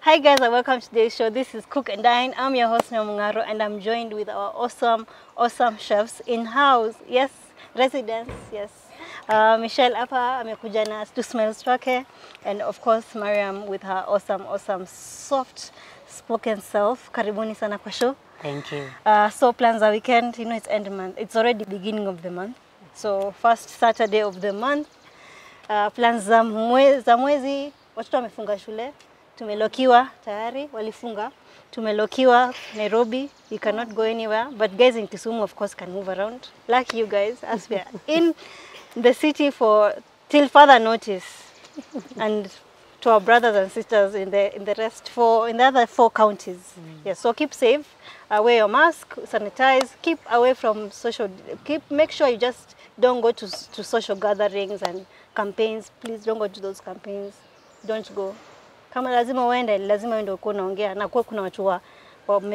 Hi guys, and welcome to today's show. This is Cook and Dine. I'm your host Naomi Mung'aro, and I'm joined with our awesome, awesome chefs in-house. Yes, residents, yes. Michelle hapa amekuja na two smiles wake, and of course Mariam with her awesome, awesome, soft spoken self. Karibuni sana kwa show. Thank you. So plans are weekend, you know, it's end month. It's already beginning of the month. So first Saturday of the month. Plans za mwezi, watoto wamefunga shule. Tumelokiwa tayari, walifunga. Tumelokiwa Nairobi, you cannot go anywhere. But guys in Kisumu, of course, can move around. Lucky you guys, as we are in the city for till further notice. And to our brothers and sisters in the rest four, in the other four counties. Yeah, so keep safe, wear your mask, sanitize, keep away from social, make sure you just don't go to social gatherings and campaigns. Please don't go to those campaigns. Don't go. Kama lazima uende uko unaongea na kwa kuna watu wa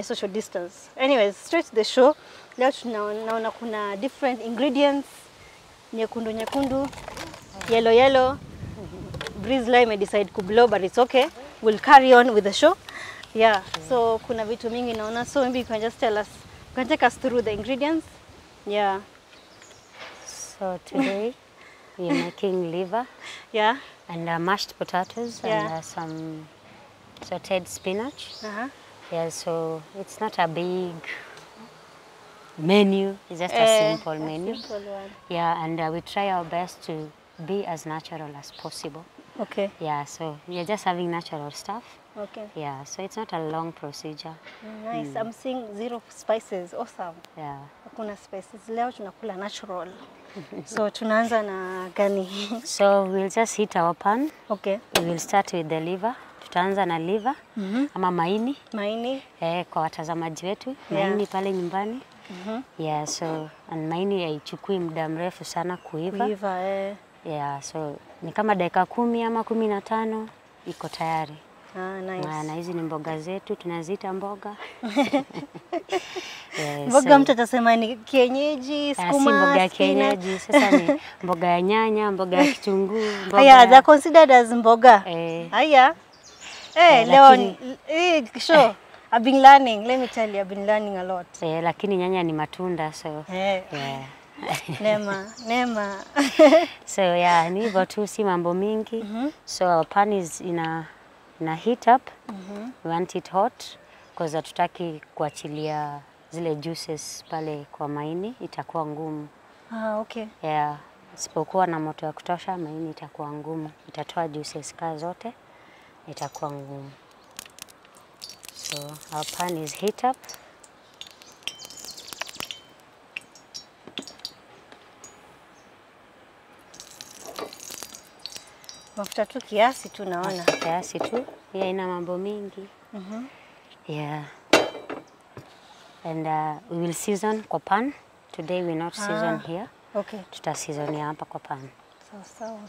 social distance. Anyways, straight to the show. Leo tunaona kuna different ingredients, nyekundu nyekundu, yellow yellow. Breeze lime may decide to blow, but it's okay. We'll carry on with the show. Yeah, so kuna vitu mingi naona, so maybe you can just tell us, you can take us through the ingredients. Yeah. So today we are making liver. Yeah. And mashed potatoes, yeah, and some sauteed spinach. Uh-huh. Yeah, so it's not a big menu, it's just a simple menu. Simple one. Yeah, and we try our best to be as natural as possible. Okay. Yeah, so we are just having natural stuff. Okay. Yeah, so it's not a long procedure. Nice. I'm seeing zero spices. Awesome. Yeah. Hakuna spices. Leo tunakula natural. So tunaanza na gani? So we'll just heat our pan. Okay. We will start with the liver. Tutaanza na liver. Ama maini. Maini. Eh, kwa watazamaji wetu, maini pale nyumbani. Yeah, so and maini haichukui muda mrefu sana kuiva. Kuiva, eh. Yeah, so ni kama dakika 10 ama 15 iko tayari. Ah, nice. Na hizi ni mboga zetu, tunaziita mboga. Yeah, mboga so, mtu atasema ni kienyeji, sukuma, si mboga ya kienyeji, sasa ni mboga ya nyanya, mboga ya kitunguu, mboga. Haya, they are considered as mboga. Haya. Eh, leo sure. I've been learning, let me tell you, I've been learning a lot. Lakini nyanya ni matunda, so yeah. Nema, nema. So yeah, ni hivyo tu, si mambo mingi. So our pan is in a heat up. We want it hot because hatutaki kuachilia zile juices pale kwa maini, itakuwa ngumu. Ah, okay. Yeah, isipokuwa na moto ya kutosha maini itakuwa ngumu. Itatoa juices kaa zote, itakuwa ngumu. So our pan is heat up. Mafuta tu kiasi tu naona. Mafuta kiasi tu. Yeah, ina mambo mingi. Yeah. And we will season kwa pan. Today we not season here. Okay. Tuta season hapa kwa pan. Sawa sawa.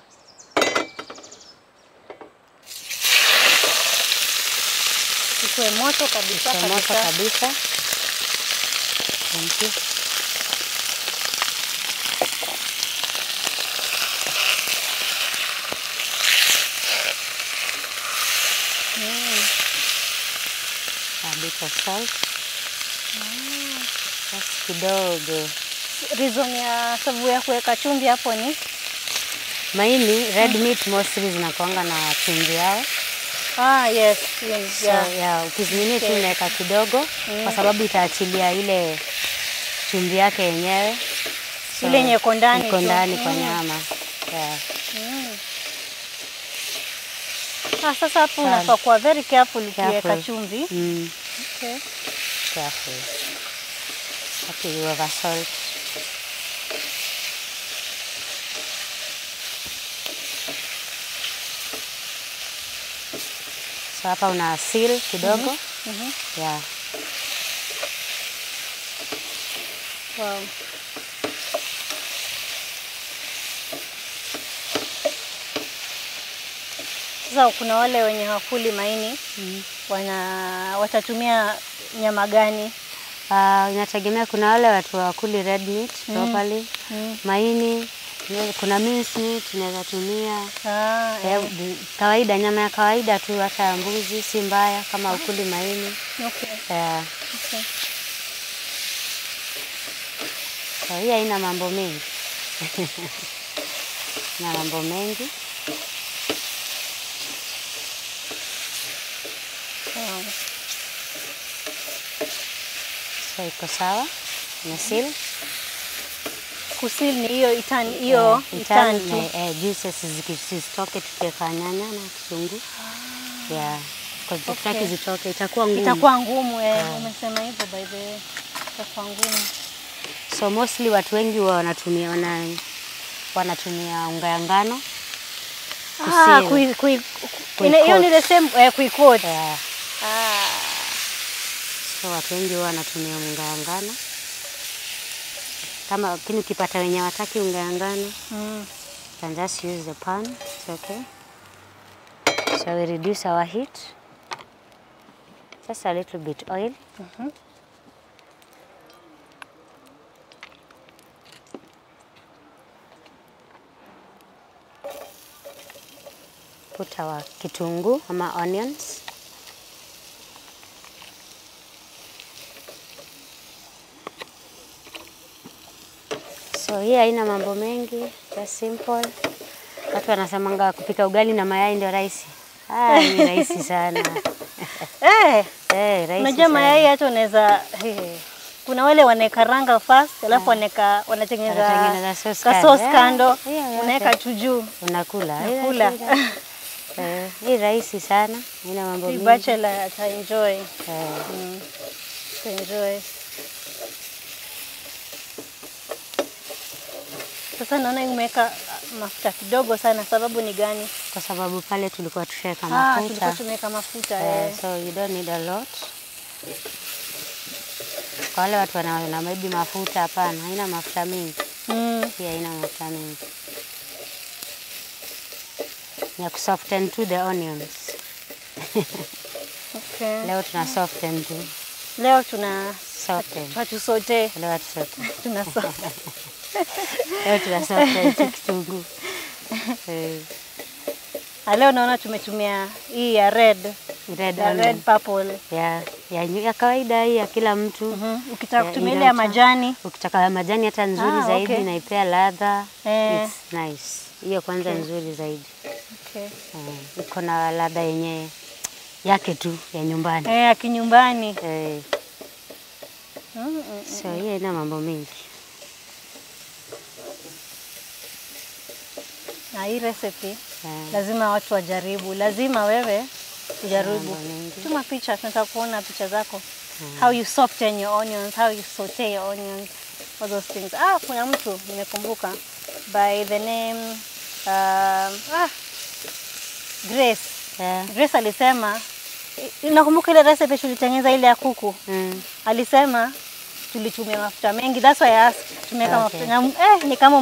Ikuwe moto kabisa. Ikuwe moto kabisa. Thank you. A bit of salt. Just kidogo. Reason ya sababu ya kuweka chumvi hapo ni maini, red meat mostly zinakuanga na chumvi yao. Ah, yes, yes. So, yeah, ukizinini tu unaweka kidogo kwa sababu itaachilia ile chumvi yake yenyewe. So, ile yenye iko ndani, iko ndani kwa nyama. Yeah. Ah, sasa hapo unafaa kuwa very careful ukiweka chumvi. Okay. Careful. Okay, you have salt. So hapa una seal kidogo. Yeah. Wow. Sasa kuna wale wenye hawakuli maini, watatumia nyama gani? Inategemea, kuna wale watu hawakuli red meat properly. Maini Kuna mince meat tunaweza tumia. Kawaida nyama ya kawaida tu, hata ya mbuzi si mbaya kama ukuli maini. Okay. Okay. So hii haina mambo mengi. Na mambo mengi. Wow. So iko sawa. Na seal. Kusil ni hiyo itan, hiyo itan tu. Juices zisitoke tukiweka nyanya na kitunguu. Yeah. Kwa sababu zitoke itakuwa ngumu. Itakuwa ngumu umesema hivyo by the way. Itakuwa ngumu. So mostly watu wengi wanatumia wanatumia unga ya ngano. Hiyo ni the same kuicoat. Yeah. So watu wengi wanatumia unga ya ngano. Kama lakini ukipata wenye wataki unga ya ngano, can just use the pan, it's okay. So we reduce our heat. Just a little bit oil. Put our kitunguu ama onions. So hii haina mambo mengi, just simple. Watu wanasemanga kupika ugali na mayai ndio rahisi. Ni rahisi sana. Rahisi. Unajua mayai hata unaweza kuna wale wanakaranga first, alafu wanatengeneza sauce kando, unaweka tu juu. Unakula. Unakula. Hii rahisi sana, haina mambo mengi. Bachelor ata enjoy. Enjoy. Sasa naona umeweka mafuta kidogo sana, sababu ni gani? Kwa sababu pale tulikuwa tushaweka mafuta. Tulikuwa tumeweka mafuta. So you don't need a lot. Kwa wale watu wana maybe mafuta, hapana, haina mafuta mingi. Pia haina mafuta mingi. Ni kusoften to the onions. Okay. Leo tuna soften tu. Leo tuna soften. Hatusote. Leo hatusote. Tuna soften. Leo tuna soften kitunguu. Leo naona tumetumia hii ya red. Red, red purple. Ya kawaida hii ya kila mtu. Ukitaka kutumia ile ya majani. Ukitaka ya majani hata nzuri zaidi, inaipea ladha. It's nice. Hiyo kwanza nzuri zaidi. Okay. Iko na ladha yenyewe yake tu ya nyumbani. Ya kinyumbani. So hiyo ina mambo mengi. Na hii recipe lazima watu wajaribu. Lazima wewe ujaribu. Tuma picha, tunataka kuona picha zako. How you soften your onions, how you saute your onions, all those things. Kuna mtu nimekumbuka by the name Grace. Grace alisema, nakumbuka ile recipe tulitengeneza ile ya kuku. Alisema tulitumia mafuta mengi. That's why I asked tumeweka mafuta. Na ni kama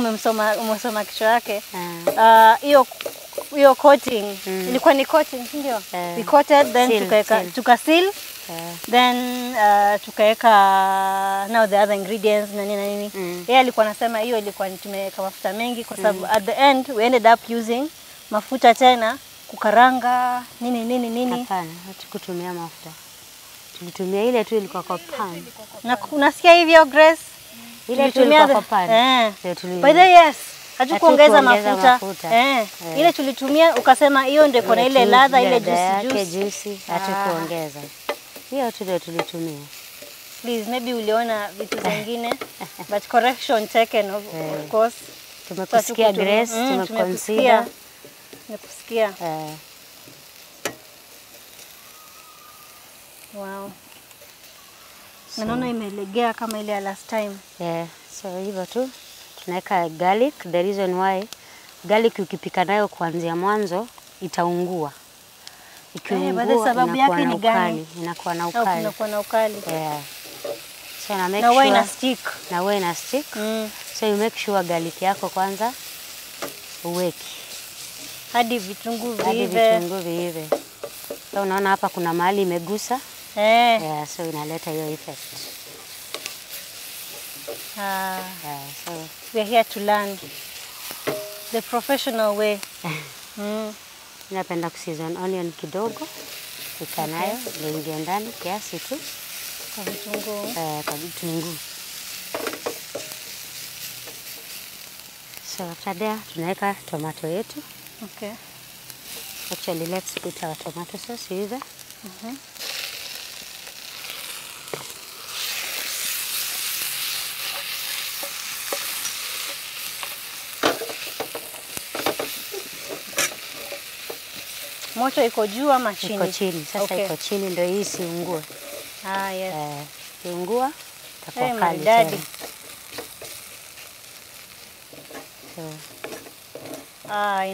umesoma kichwa yake. Hiyo coating. Ilikuwa ni coating, si ndio? We coated, then tuka seal. Then tukaweka now the other ingredients na nini na nini. Yeye alikuwa anasema hiyo ilikuwa tumeweka mafuta mengi kwa sababu at the end we ended up using mafuta tena kukaranga nini nini nini. Hapana, hatukutumia mafuta. Tulitumia ile tu ilikuwa kwa pan. Na unasikia hivyo Grace? Ile tu ilikuwa kwa pan. By the way, yes. Hatukuongeza mafuta. Ile tulitumia ukasema hiyo ndio iko na ile ladha, ile juicy juicy. Hatukuongeza. Hiyo tu ndio tulitumia. Please, maybe uliona vitu zingine but correction taken of course. Tumekusikia Grace, tumeconsider. Tumekusikia. Wow. So, naona imelegea kama ile ya last time. So hivyo tu tunaweka garlic. The reason why garlic ukipika nayo kuanzia mwanzo itaungua. Ikiungua sababu yake ni gani? Inakuwa na ukali. Inakuwa na ukali. So na make sure ina stick. Na wewe ina stick. So you make sure garlic yako kwanza uweke hadi vitunguu viive. Hadi vitunguu viive. So unaona hapa kuna mahali imegusa. So inaleta hiyo effect. So we are here to learn. The professional way. Napenda kuseason onion kidogo. Pika nayo ndio ingie ndani kiasi tu. Kwa vitunguu. Kwa vitunguu. So after there tunaweka tomato yetu. Okay. Actually, let's put our tomato sauce either. Moto iko juu ama chini? Iko chini. Sasa Okay. Iko chini ndio hii isiungue. Ah, yes. Ikiungua itakuwa Hey, kali maridadi. tena. So, Ah,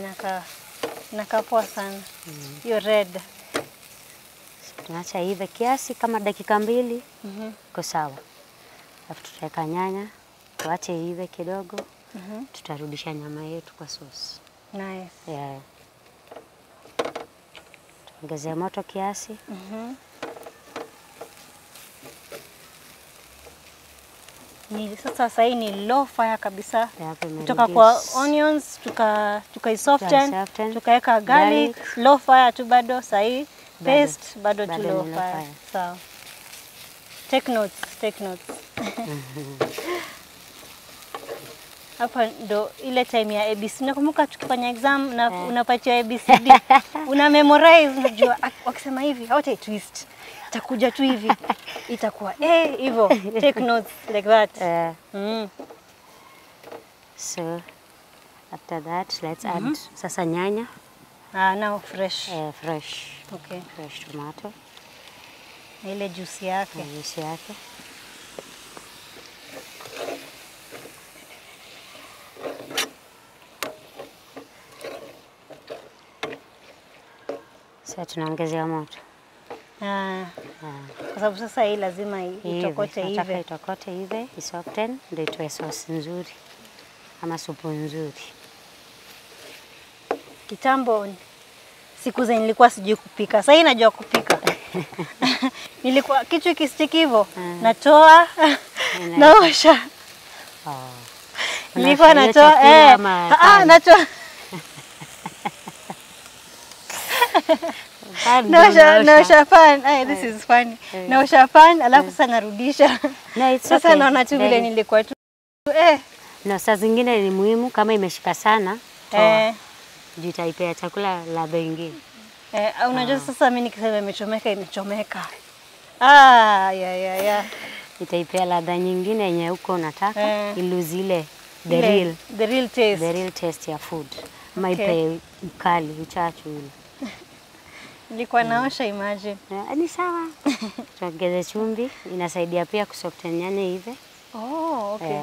inakaa poa sana. Hiyo red. Tunaacha iive kiasi kama dakika 2. Iko sawa. Alafu tutaweka nyanya, tuache iive kidogo. Tutarudisha nyama yetu kwa sauce. Nice. Yeah. Tuongeze moto kiasi. Ni sasa hii ni low fire kabisa. Yeah, Kutoka kwa onions tuka soften, tukaweka garlic, low fire tu bado sahi. Paste bado tu low fire. Sawa. Take notes, take notes. Hapa ndo ile time ya ABC. Nakumbuka tukifanya exam na unapatiwa ABCD. Una memorize, unajua wakisema hivi hawata twist. Itakuja tu hivi. Itakuwa hivyo. Take notes like that. So after that let's add sasa nyanya. Ah, now fresh. Fresh. Okay. Fresh tomato. Na ile juice yake. Juice yake. Sasa tunaongezea moto. Kwa sababu sasa hii lazima itokote ive. Nataka itokote ive, isoften ndio itoe sauce nzuri ama supu nzuri. Kitambo siku zenye nilikuwa sijui kupika. Sasa hii najua kupika. Nilikuwa kichwa kistiki hivyo, natoa naosha. Nilikuwa natoa natoa. Naosha pan. Ay, this is funny. Naosha pan alafu sasa narudisha. No, it's sasa okay. Naona tu vile nilikuwa tu. No, saa zingine ni muhimu kama imeshika sana, toa. Juu itaipea chakula ladha nyingine. Unajua sasa mimi nikisema imechomeka imechomeka. Ah, yeah. Itaipea ladha nyingine yenye uko unataka, ilose ile the real taste. The real taste ya food. Ama ipe ukali, uchachu ile. Nilikuwa naosha, imagine. Ni sawa. Tuongeze chumvi, inasaidia pia kusoften nyanya ive. Oh, okay.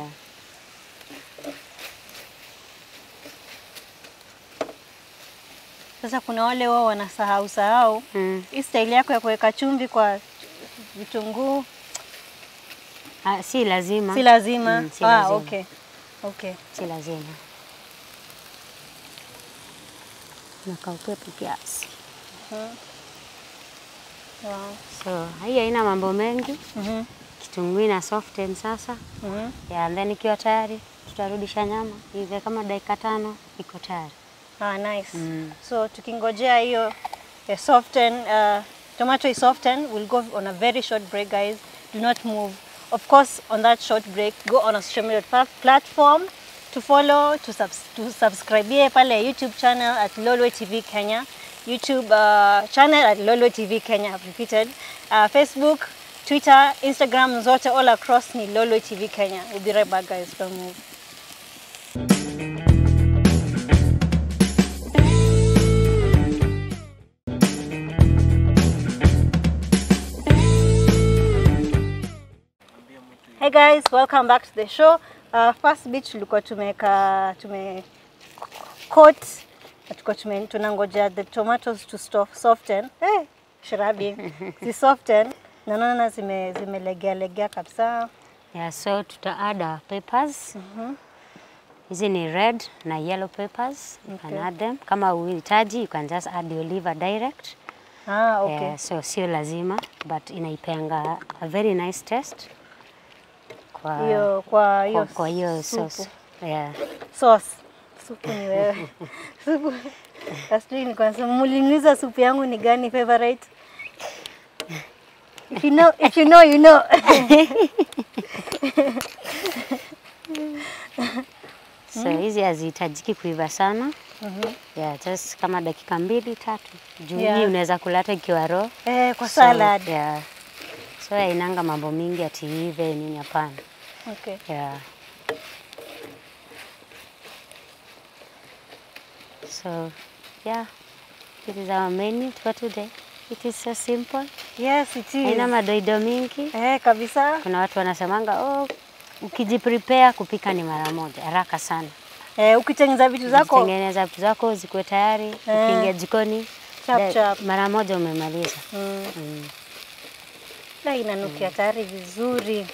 Sasa kuna wale wao wanasahau sahau. Hii style yako ya kuweka chumvi kwa vitunguu si lazima. Si lazima. Si lazima. Okay. Okay. Si lazima. Nakauke kiasi. Wow. So, hii haina mambo mengi. Kitunguu ina soften sasa. Yeah, and then ikiwa tayari tutarudisha nyama. Ive kama dakika 5 iko tayari. Ah, nice. So tukingojea hiyo soften, tomato is soften, we'll go on a very short break, guys. Do not move. Of course, on that short break, go on a social media platform to follow, to subscribe pale YouTube channel at Lolwe TV Kenya. YouTube channel at Lolwe TV Kenya, I've repeated. Facebook, Twitter, Instagram, zote all across ni Lolwe TV Kenya. We'll be right back, guys. Don't move. Hey guys, welcome back to the show. First bit tulikuwa tume coat, tulikuwa tunangoja the tomatoes to soften. Hey, shrabi. Zi soften. Na naona zimelegea legea kabisa. Yeah, so tuta add our peppers. Hizi ni red na yellow peppers. You can add them. Kama uhitaji, you can just add the olive direct. Ah, okay. Yeah, so sio lazima, but inaipeanga a very nice taste. Kwa hiyo sauce. Yeah. Sauce. Supu ni wewe. Supu. Last week nilikuwa nasema mliniuliza supu yangu ni gani favorite. If you know, if you know, you know. So hizi hazihitajiki kuiva sana. Yeah, just kama dakika 2-3. Juu hii unaweza kula hata ikiwa raw. Kwa salad. So, yeah. So hainanga mambo mingi ati ive nini, hapana. Okay. Yeah. So, yeah, it is our menu for today. It is so simple. Yes, it is. Haina madoido mingi. Kabisa. Kuna watu wanasemanga, oh, ukijiprepare kupika ni mara moja, haraka sana. Ukitengeneza vitu zako. Ukitengeneza vitu zako zikuwe tayari, ukiingia jikoni, chap chap. Mara moja umemaliza. Na inanukia tayari vizuri.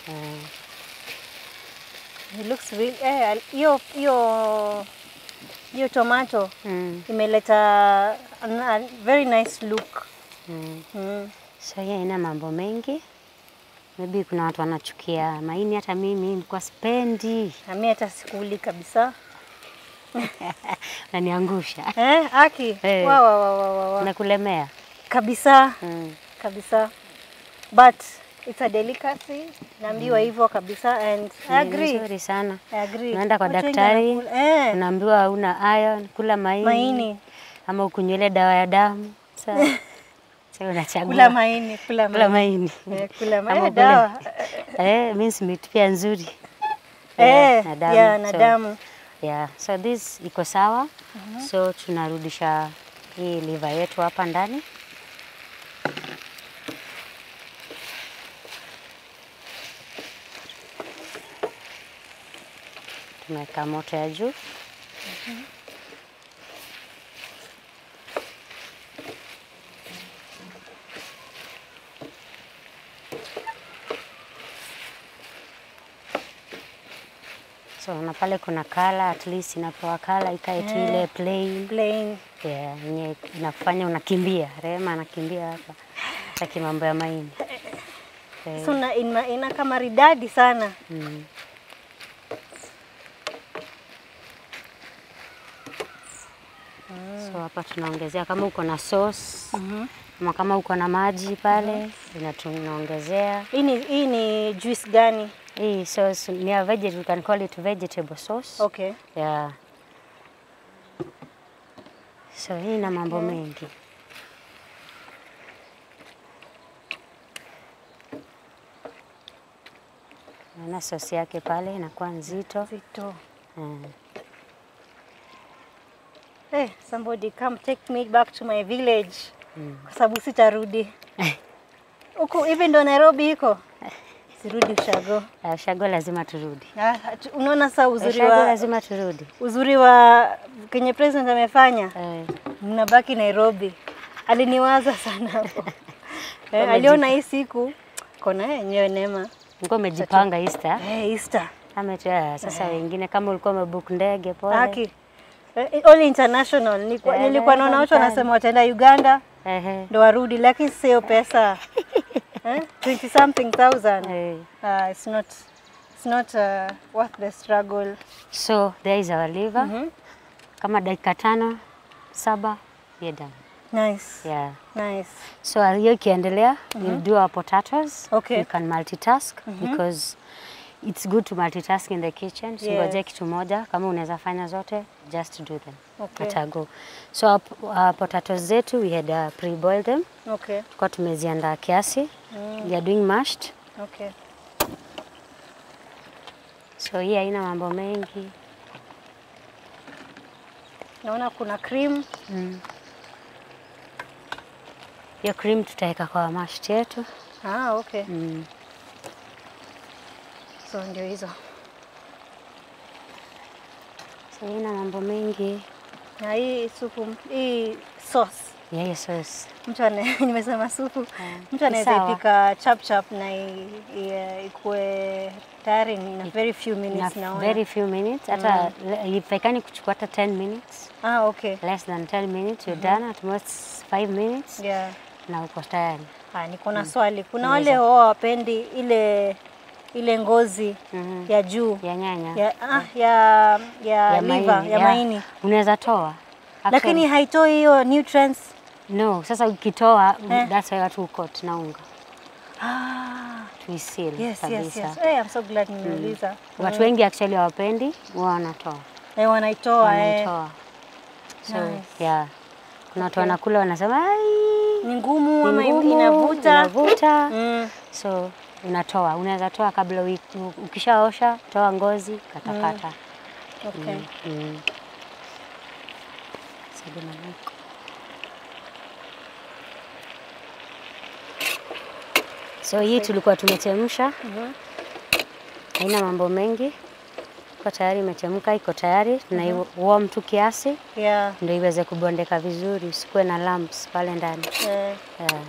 It looks really, hiyo tomato imeleta a very nice look. So yeah, ina mambo mengi. Maybe kuna watu wanachukia maini, hata mimi nilikuwa sipendi. Na mimi hata sikuli kabisa. Unaniangusha. Aki. Wa wa wa wa wa. Nakulemea. Kabisa. Kabisa. But it's a delicacy. Naambiwa hivyo kabisa and I agree. Nzuri sana. I agree. Unaenda kwa daktari, unaambiwa una iron, kula maini. Ama ukunywe ile dawa ya damu. Sasa unachagua. Kula maini, kula maini. Kula maini dawa. Means meat pia nzuri. Na damu. Yeah, na damu. Yeah, so this iko sawa. So tunarudisha hii liver yetu hapa ndani. Tunaweka moto ya juu. So na pale kuna kala, at least inapewa kala ikae tu ile plain. Plain. Yeah, yenye inafanya unakimbia. Rehema anakimbia hapa. Hataki mambo ya maini. So ina kama maridadi sana. So hapa tunaongezea kama uko na sauce, ama kama uko na maji pale, tunaongezea. Hii ni juice gani? Hii sauce ni a vegetable, you can call it vegetable sauce. Okay. Yeah. So hii ina mambo mengi. Na sauce yake pale inakuwa nzito. Nzito. Somebody come take me back to my village. Kwa sababu sitarudi. Huku hivi ndo Nairobi iko. Sirudi ushago. Ushago lazima turudi. Unaona sasa uzuri ushago wa lazima turudi. Uzuri wa kenye president amefanya. Mnabaki Nairobi. Aliniwaza sana hapo. Aliona hii siku kona yenyewe neema. Ulikuwa umejipanga Easter? Easter. Ametua sasa wengine kama ulikuwa umebook ndege pole. Haki. All international. Nilikuwa naona watu wanasema wataenda Uganda. Ndo warudi, lakini sio pesa. 20 something thousand. It's not worth the struggle. So there is our liver. Kama dakika 5 7 we're done. Nice. Yeah. Nice. So hiyo ikiendelea, we'll do our potatoes. Okay. You can multitask because it's good to multitask in the kitchen. Usingoje Yes. kitu moja, kama unaweza fanya zote, just do them. Okay. At a go. So our potatoes zetu we had pre-boiled them. Okay. Tulikuwa tumeziandaa kiasi. We are doing mashed. Okay. So hii haina mambo mengi. Naona kuna cream. Hiyo cream tutaweka kwa mashed yetu. Okay. So ndio hizo. So ina mambo mengi. Na hii supu, hii sauce. Yeah, hii sauce. Mtu nimesema supu. Mtu anaweza ipika chap chap na ikuwe tayari in a very few minutes naona. Very few minutes. Hata ipaikani kuchukua hata 10 minutes. Okay. Less than 10 minutes you're done, at most 5 minutes. Yeah. Na uko tayari. Niko na swali. Kuna wale wao wapendi ile ile ngozi ya juu ya nyanya ya liver, ya maini. Unaweza toa. Lakini haitoi hiyo nutrients. No, sasa ukitoa that's why watu ukot na unga. Tuisil yes, kabisa. Yes, yes. Hey, I'm so glad nimeuliza. Watu wengi actually hawapendi, wanatoa. Wanaitoa. Wanaitoa. So, nice. Yeah. Kuna watu wanakula wanasema ai ni ngumu ama inavuta. Inavuta. So unatoa, unaweza toa kabla ukishaosha, toa ngozi, katakata. Okay. So hii tulikuwa tumechemsha. Haina mambo mengi. Iko tayari imechemka, iko tayari. Tuna warm tu kiasi. Yeah. Ndio iweze kubondeka vizuri, usikuwe na lumps pale ndani. Yeah. Yeah.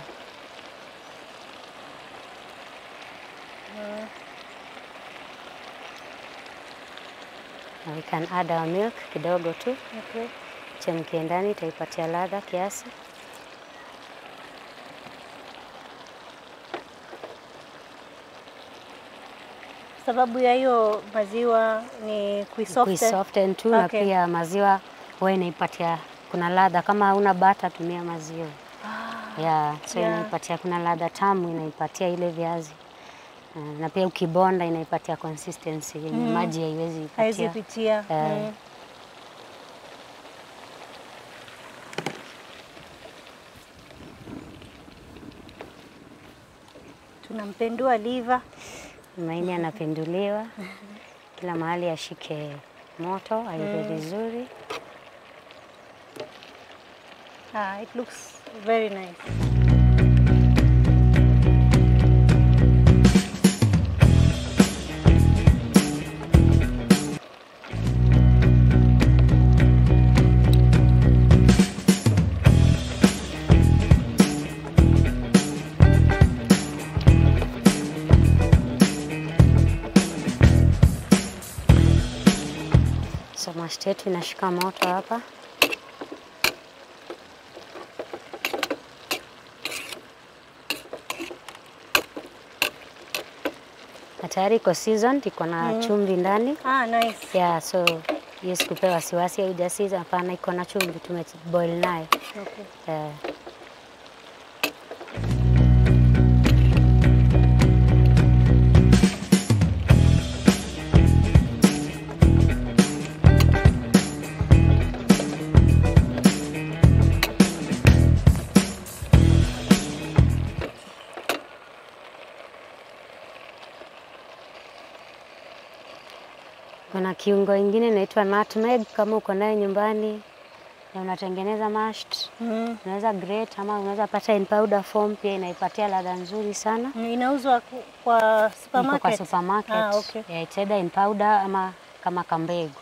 We can add our milk kidogo tu. Okay. Chemkie ndani itaipatia ladha kiasi. Sababu ya hiyo maziwa ni kuisoften. Kuisoften tu. Okay. Na pia maziwa huwa inaipatia kuna ladha, kama huna butter tumia maziwa. Yeah, so inaipatia kuna ladha tamu, inaipatia ile viazi. Na pia ukibonda inaipatia consistency yenye maji haiwezi ipatia. Haiwezi pitia. Tunampendua liver. Maini anapinduliwa. Kila mahali ashike moto, aive vizuri. It looks very nice. So mashed yetu inashika moto hapa. Na tayari iko seasoned, iko na chumvi ndani. Nice. Yeah, so yes, kupewa wasiwasi hauja season, hapana, iko na chumvi, tumeboil nayo. Okay. Yeah. Kuna kiungo ingine inaitwa nutmeg, kama uko nayo nyumbani na unatengeneza mashed, unaweza grate ama unaweza pata in powder form, pia inaipatia ladha nzuri sana. Inauzwa kwa supermarket. Kwa supermarket. Okay. Yeah, it's either in powder ama kama kambegu.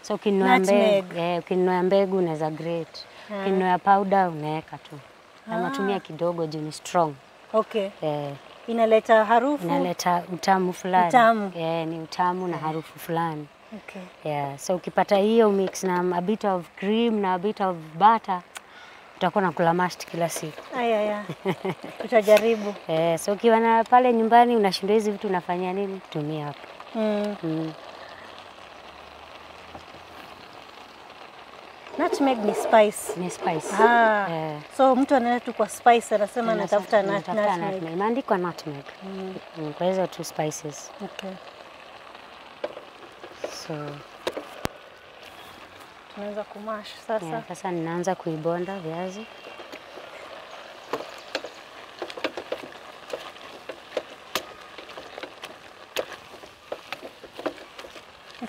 So ukinunua mbegu, ukinunua mbegu unaweza grate. Ukinunua powder unaweka tu. Na unatumia kidogo juu ni strong. Okay. Inaleta harufu, inaleta utamu fulani. Utamu. Yeah, ni utamu na harufu fulani. Okay. Yeah, so ukipata hiyo mix na a bit of cream na a bit of butter, utakuwa unakula mashed kila siku. Aya. Tutajaribu. So ukiwa na pale nyumbani unashindwa hizi vitu unafanya nini? Tumia hapo. Nutmeg ni spice. Ni spice. Yeah. So mtu anaenda tu kwa spice anasema natafuta nutmeg. Imeandikwa nutmeg. Kwa hizo two spices. Okay. So tunaanza kumash sasa. Yeah, sasa ninaanza kuibonda viazi.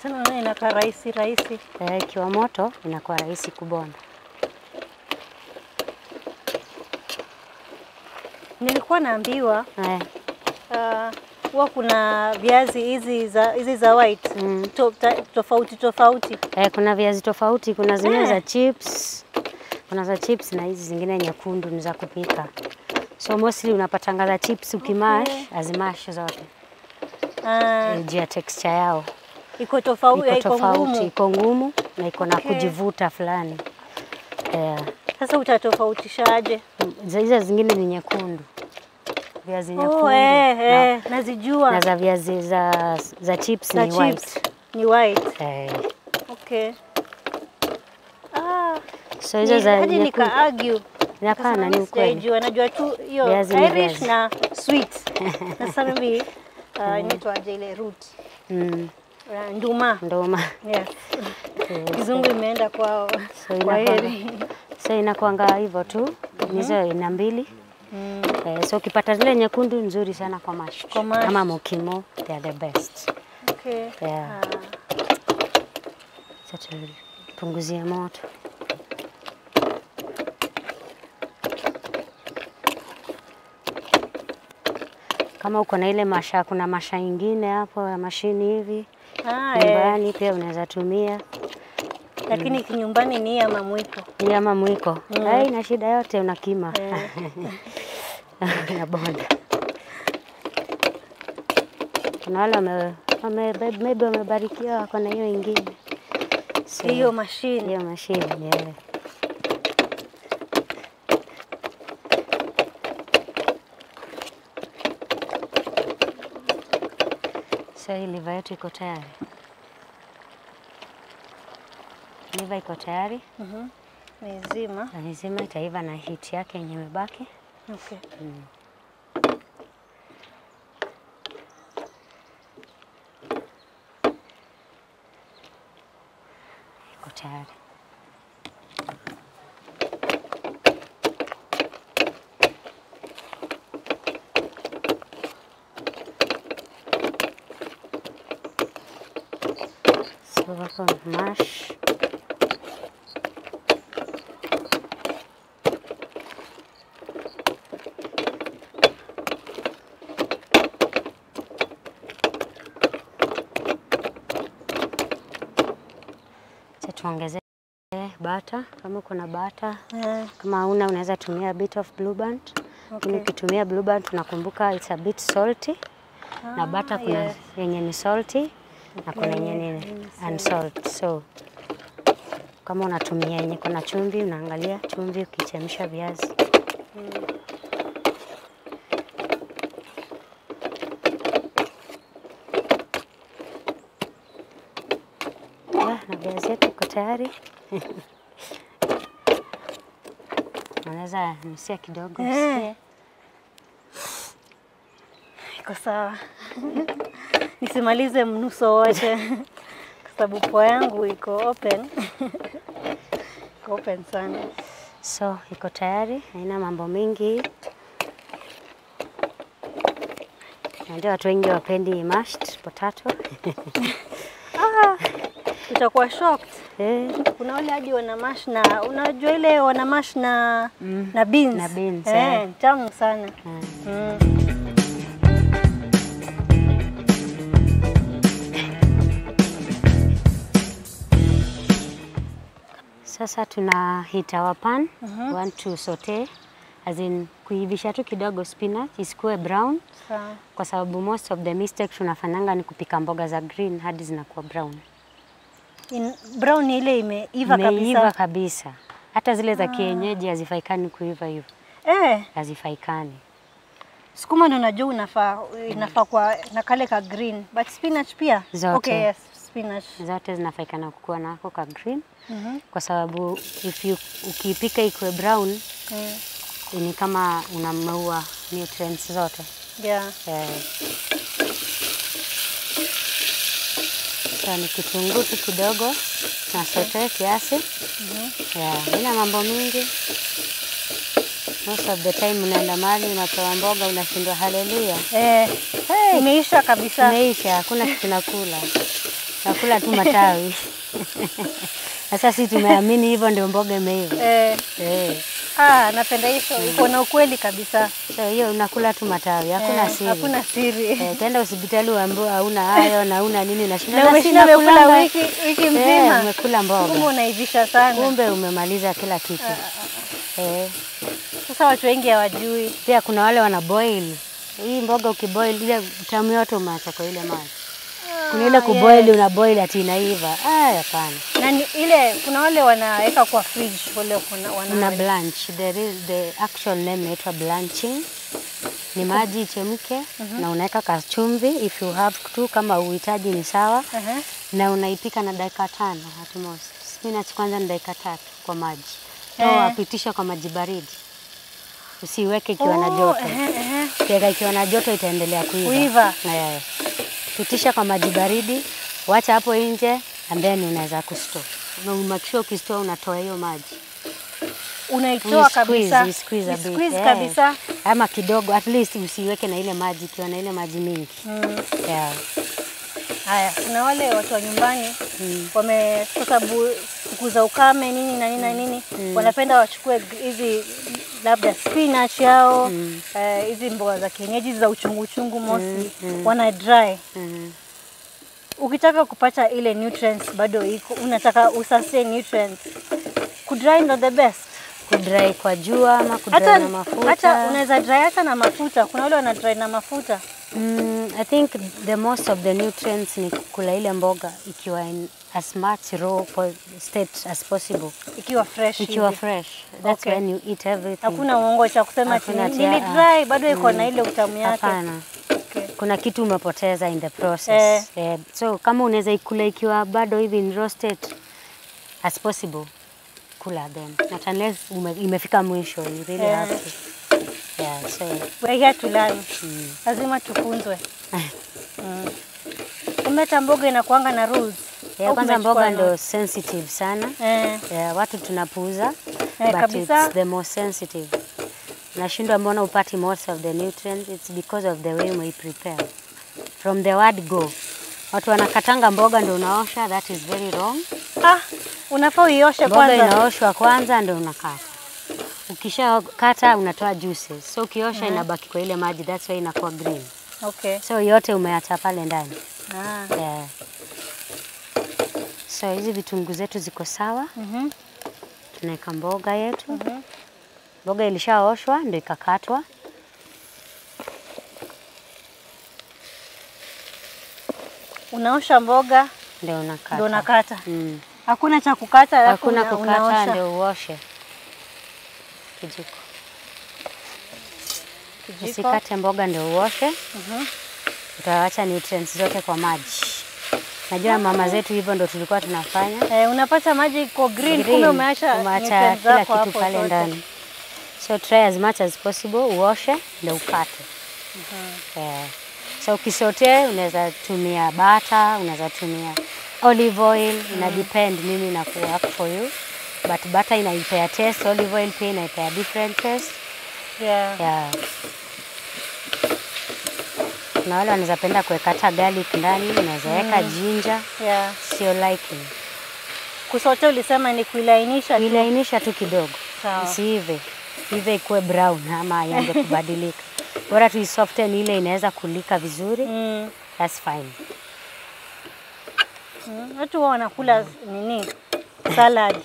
Tena inakuwa rahisi rahisi. Ikiwa moto inakuwa rahisi kubonda. Nilikuwa naambiwa huwa kuna viazi hizi za white tofauti tofauti. Kuna viazi tofauti, kuna zingine za chips, kuna za chips na hizi zingine nyekundu ni za kupika. So mostly unapatanga za chips ukimash, azimash zote. Juu ya texture yao. Iko tofauti, iko ngumu. Iko ngumu na iko na kujivuta fulani. Sasa utatofautishaje? Hizo zingine ni nyekundu. Viazi nyekundu. Oh, nazijua. Na za viazi za chips za ni chips white. Ni white. Okay. So hizo za hadi nyekundu. nika argue. Hapana, ni ukweli. Sijajua, najua tu hiyo Irish na sweet. Na sasa mimi inaitwa aje ile root. Nduma. Nduma. Yes. Kizungu imeenda kwao. So kwa heri. So inakuanga hivyo tu. Hizo aina mbili. So ukipata zile nyekundu nzuri sana kwa mash. Kama mokimo, they are the best. Okay. Yeah. Sasa tupunguzie moto. Kama uko na ile masha, kuna masha ingine hapo ya mashini hivi. Nyumbani pia unaweza tumia. Lakini kinyumbani ni ama mwiko. Ni ama mwiko. Haina shida yote, unakima. Na bonda. Kuna wale maybe wamebarikiwa wako na hiyo ingine. So, hiyo mashine. Hiyo mashine, yeah. So hii liver yetu iko tayari. Liver iko tayari. Nizima. Nizima, itaiva na heat yake yenye imebaki. Okay. Iko tayari. So hapo mash. Tuongeze butter kama kuna butter. Kama huna unaweza tumia a bit of Blue Band. Okay. Ukitumia Blue Band tunakumbuka it's a bit salty. Na butter kuna yenye ni salty na kuna yenye ni unsalt. So kama unatumia yenye kuna chumvi, unaangalia chumvi ukichemsha viazi. Na viazi yetu iko tayari. Unaweza nusia kidogo usikie. Iko sawa. Nisimalize mnuso wote kwa sababu pua yangu iko open. Iko open sana. So iko tayari, haina mambo mingi. Ndio watu wengi wapendi mashed potato. Utakuwa shocked. Kuna wale hadi wana mash na unajua ile wana mash na na beans. Na beans. Tamu sana. Sasa tuna heat our pan. Want to saute, as in kuivisha tu kidogo spinach isikuwe brown. Sawa. Kwa sababu most of the mistake tunafanyanga ni kupika mboga za green hadi zinakuwa brown. Brown ile imeiva kabisa. Imeiva kabisa. Hata zile za kienyeji hazifaikani kuiva hivyo. Hazifaikani. Sukuma ndio unajua inafaa kwa na kale ka green, but spinach pia. Zote. Okay, yes, spinach. Zote zinafaikana kukuwa nako ka green. Kwa sababu if you ukipika ikuwe brown, ni kama unameua nutrients zote. Yeah. So ni kitunguu tu kidogo na saute kiasi. Yeah, ina mambo mingi. Most of the time unaenda mahali unapewa mboga unashindwa haleluya. Imeisha kabisa. Imeisha, hakuna kitu nakula. Nakula tu matawi. Sasa sisi tumeamini hivyo ndio mboga imeiva. Napenda hiyo. Iko na ukweli kabisa. So hiyo unakula tu matawi, hakuna siri. Hakuna siri. Tenda hospitali uambiwe hauna iron, hauna nini, unashinda. Na umeshinda umekula wiki mzima. Umekula mboga. Kumbe unaivisha sana. Kumbe umemaliza kila kitu. Sasa watu wengi hawajui. Pia kuna wale wana boil. Hii mboga ukiboil ile utamu yote umeacha kwa ile maji. Kuna ile kuboil, una boil ati inaiva. Hapana. Na ile kuna wale wanaweka kwa fridge, wale kuna wana blanch. There is the actual name inaitwa blanching. Ni maji ichemke na unaweka kachumvi if you have to, kama uhitaji ni sawa. Na unaipika na dakika 5 at most. Spinach kwanza ni dakika 3 kwa maji. Toa, pitisha kwa maji baridi. Usiweke ikiwa na joto. Ukiweka ikiwa na joto itaendelea kuiva. Pitisha kwa maji baridi, wacha hapo nje and then unaweza kustore. Na make sure ukistore unatoa hiyo maji. Unaitoa kabisa. Squeeze squeeze kabisa. Ama kidogo, at least usiweke na ile maji ikiwa na ile maji mingi. Yeah. Haya, kuna wale watu wa nyumbani wame kwa sababu siku za ukame nini na nini na nini, wanapenda wachukue hizi labda spinach yao, hizi mboga za kienyeji za uchungu uchungu mostly, wana dry. Ukitaka kupata ile nutrients bado iko, unataka usustain nutrients, kudry ndo the best. Kudry kwa jua ama kudry na mafuta. Hata unaweza dry hata na mafuta. Kuna wale wana dry na mafuta. I think the most of the nutrients ni kula ile mboga ikiwa in as much raw state as possible. Ikiwa fresh. Ikiwa fresh. That's okay. When you eat everything. Hakuna uongo cha kusema ati nili dry bado iko na ile utamu yake. Hapana. Okay. Kuna kitu umepoteza in the process. So kama unaweza ikula ikiwa bado hivi in raw state as possible, kula then. Not unless imefika mwisho, you really have to. Yeah, so we're here to learn. Lazima tufunzwe. Kumeta mboga inakuanga na rules. Yeah, kwanza mboga ndo sensitive sana. Yeah, watu tunapuuza, but kabisa. It's the most sensitive. Nashindwa mbona upati most of the nutrients, it's because of the way we prepare. From the word go. Watu wanakatanga mboga ndo unaosha, that is very wrong. Unafaa uioshe kwanza. Mboga inaoshwa kwanza ndo unakata. Ukishakata unatoa juices. So ukiosha inabaki kwa ile maji, that's why inakuwa green. Okay. So yote umeacha pale ndani. Yeah. So hizi vitunguu zetu ziko sawa. Tunaweka mboga yetu. Mboga ilishaoshwa ndio ikakatwa. Unaosha mboga ndio unakata. Ndio unakata. Hakuna cha kukata, hakuna kukata, ndio uoshe. Kijiko. Usikate mboga ndio uoshe. Utaacha nutrients zote kwa maji. Najua mama zetu hivyo ndio tulikuwa tunafanya. Unapata maji iko green, kumbe umeacha nutrients kila zako kitu pale ndani. So try as much as possible uoshe ndio ukate. So ukisote unaweza tumia butter, unaweza tumia olive oil, ina depend nini na work for you. But butter inaipea taste, olive oil pia inaipea different taste. Yeah. Na wale wanaweza penda kuweka hata garlic ndani, unaweza weka ginger. Yeah. Sio liking. Kusote ulisema ni kuilainisha tu. Kuilainisha tu kidogo. Isiive. Ive ikuwe brown ama ianze kubadilika. Bora tu isoften ile inaweza kulika vizuri. That's fine. Watu wanakula nini? Salad.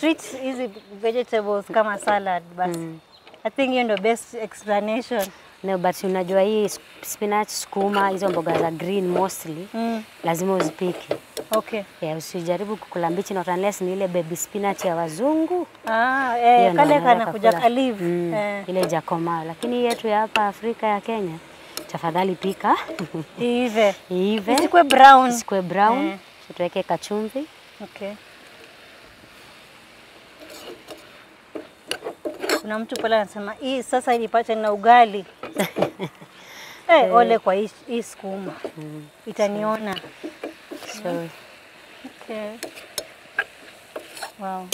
Treat hizi vegetables kama salad basi. I think hiyo ndio best explanation. No, but unajua hii spinach, sukuma, hizo mboga za green mostly, lazima uzipike. Okay. Yeah, usijaribu kukula mbichi not unless ni ile baby spinach ya wazungu. Kale kana kuja kalive. Ile jakoma, lakini yetu ya hapa Afrika ya Kenya, tafadhali pika. Iive. Iive. Isikuwe brown. Isikuwe brown. Tuweke kachumvi. Okay. Kuna mtu pale anasema hii sasa ilipata na ugali. Ole kwa hii sukuma. Itaniona. So. Okay. Wow.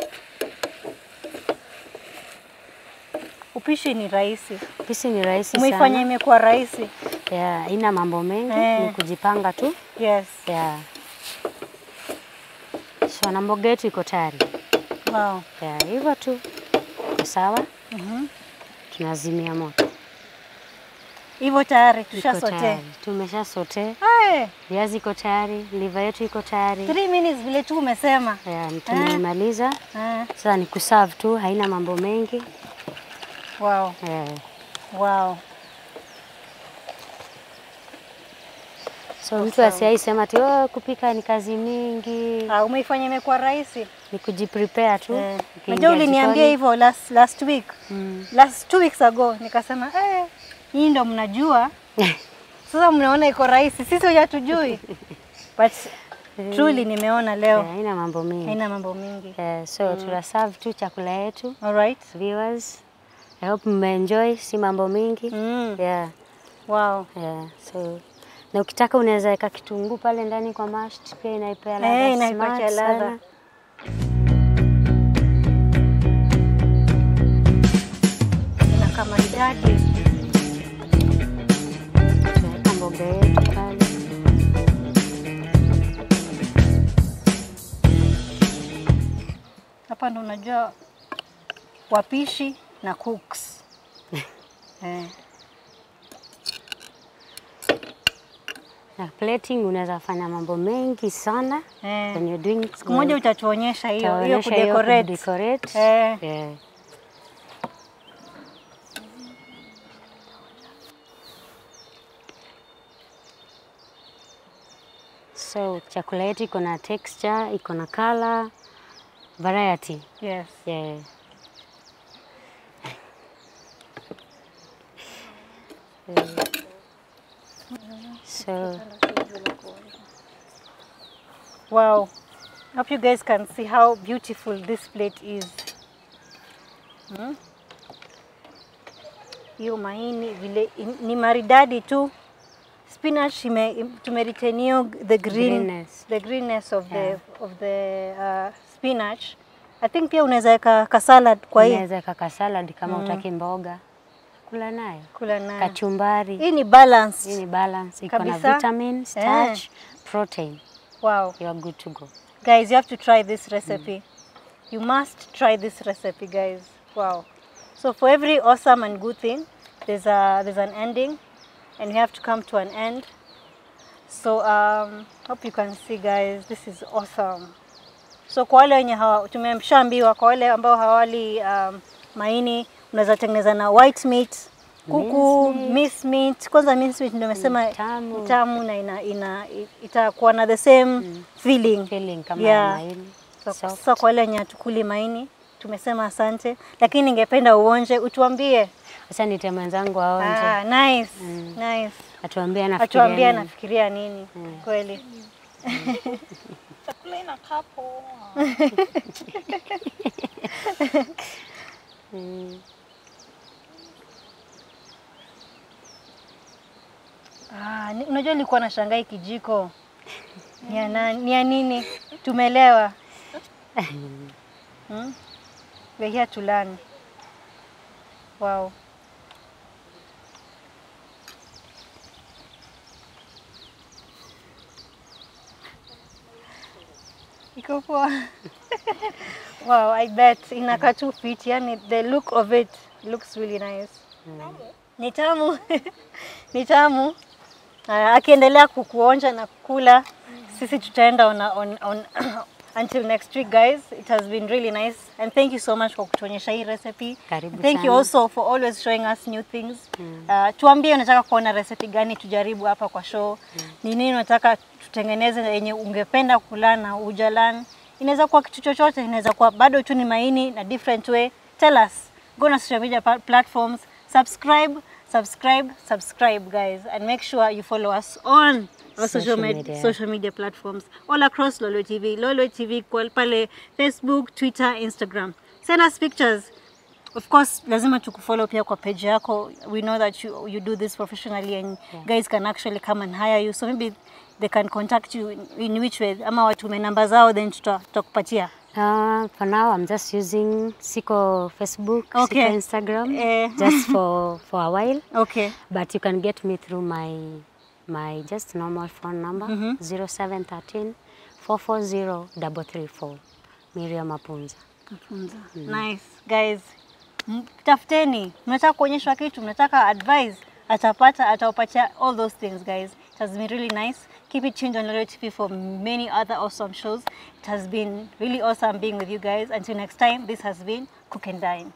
Upishi ni rahisi. Upishi ni rahisi sana. Umeifanya imekuwa rahisi. Yeah, ina mambo mengi, ni kujipanga tu. Yes. Yeah. So na mboga yetu iko tayari. Wow. Yeah, hivyo tu. Sawa. Tunazimia moto. Hivyo tayari tusha sote. Tumesha sote. Viazi iko tayari, liver yetu iko tayari. 3 minutes vile tu umesema. Yeah, tumemaliza. Sasa ni kuserve tu, haina mambo mengi. Wow. Wow. So mtu asiaisema ati kupika ni kazi mingi. Umeifanya imekuwa rahisi. Ni kujiprepare tu. Unajua uliniambia hivyo last week. Last 2 weeks ago nikasema nyinyi ndio mnajua. Sasa mnaona iko rahisi, sisi hatujui. But truly nimeona leo. Haina mambo mingi. Haina mambo mingi. So tuna serve tu chakula yetu. All right. Viewers, I hope mmeenjoy, si mambo mingi. Yeah. Wow. Yeah. So na ukitaka unaweza weka kitunguu pale ndani kwa mashed pia inaipea ladha. Inaipatia ladha. Na kama idadi tunaweka mboga yetu pale. Hapa ndo unajua wapishi na cooks. Na plating unaweza fanya mambo mengi sana. When you're doing, siku moja utatuonyesha hiyo kudecorate. Yeah. So chakula yetu iko na texture, iko na color, variety. Yes. Yeah. So wow. Hope you guys can see how beautiful this plate is. Hiyo maini vile ni maridadi tu. Spinach tumeretain the greenness, the greenness of the spinach. I think pia unaweza weka ka salad kwa hii. Unaweza weka ka salad kama utaki mboga. Kula nayo. Kula nayo. Kachumbari. Hii ni balance. Hii ni balance. Iko na vitamin, starch, protein. Wow. You are good to go. Guys, you have to try this recipe. You must try this recipe, guys. Wow. So for every awesome and good thing, there's an ending, and you have to come to an end. So hope you can see, guys, this is awesome. So kwa wale wenye tumemshaambiwa, kwa wale ambao hawali maini, unaweza tengeneza na white meat, kuku, mince meat. Kwanza mince meat ndio nimesema tamu na itakuwa na the same feeling kama maini. So kwa wale wenye hatukuli maini tumesema asante, lakini ningependa uonje, utuambie. Sasa nite mwenzangu aonje. Nice. Nice. Atuambie anafikiria nini. Kweli. Chakula inakaa poa. Unajua nilikuwa nashangaa kijiko. Ni ya nini? Tumelewa. We're here to learn. Wow. Iko poa. Wow, I bet inakaa tu fit. Yani the look of it looks really nice. Ni tamu. Ni tamu. Akiendelea kukuonja na kukula, sisi tutaenda on until next week, guys. It has been really nice, and thank you so much kwa kutuonyesha hii recipe. Karibu thank you also for always showing us new things. Tuambie unataka kuona recipe gani tujaribu hapa kwa show. Ni nini unataka tutengeneze yenye ungependa kula na hujalan. Inaweza kuwa kitu chochote, inaweza kuwa bado tu ni maini na different way. Tell us. Go on social media platforms, subscribe, subscribe, subscribe, guys, and make sure you follow us on our social media platforms all across Lolwe TV, Lolwe TV pale Facebook, Twitter, Instagram. Send us pictures. Of course, lazima tukufollow pia kwa page yako. We know that you do this professionally, and guys can actually come and hire you. So maybe they can contact you in which way? Ama watume namba zao, then tutakupatia. For now, I'm just using Siko Facebook, Siko Instagram, just for a while. Okay. But you can get me through my just normal phone number, 0713 440 334. Miriam Apunza. Apunza. Nice. Guys, tafuteni. Mnataka kuonyeshwa kitu, mnataka advice, atapata, atawapatia all those things, guys. It has been really nice. Keep it tuned on Lolwe TV for many other awesome shows. It has been really awesome being with you guys. Until next time, this has been Cook and Dine.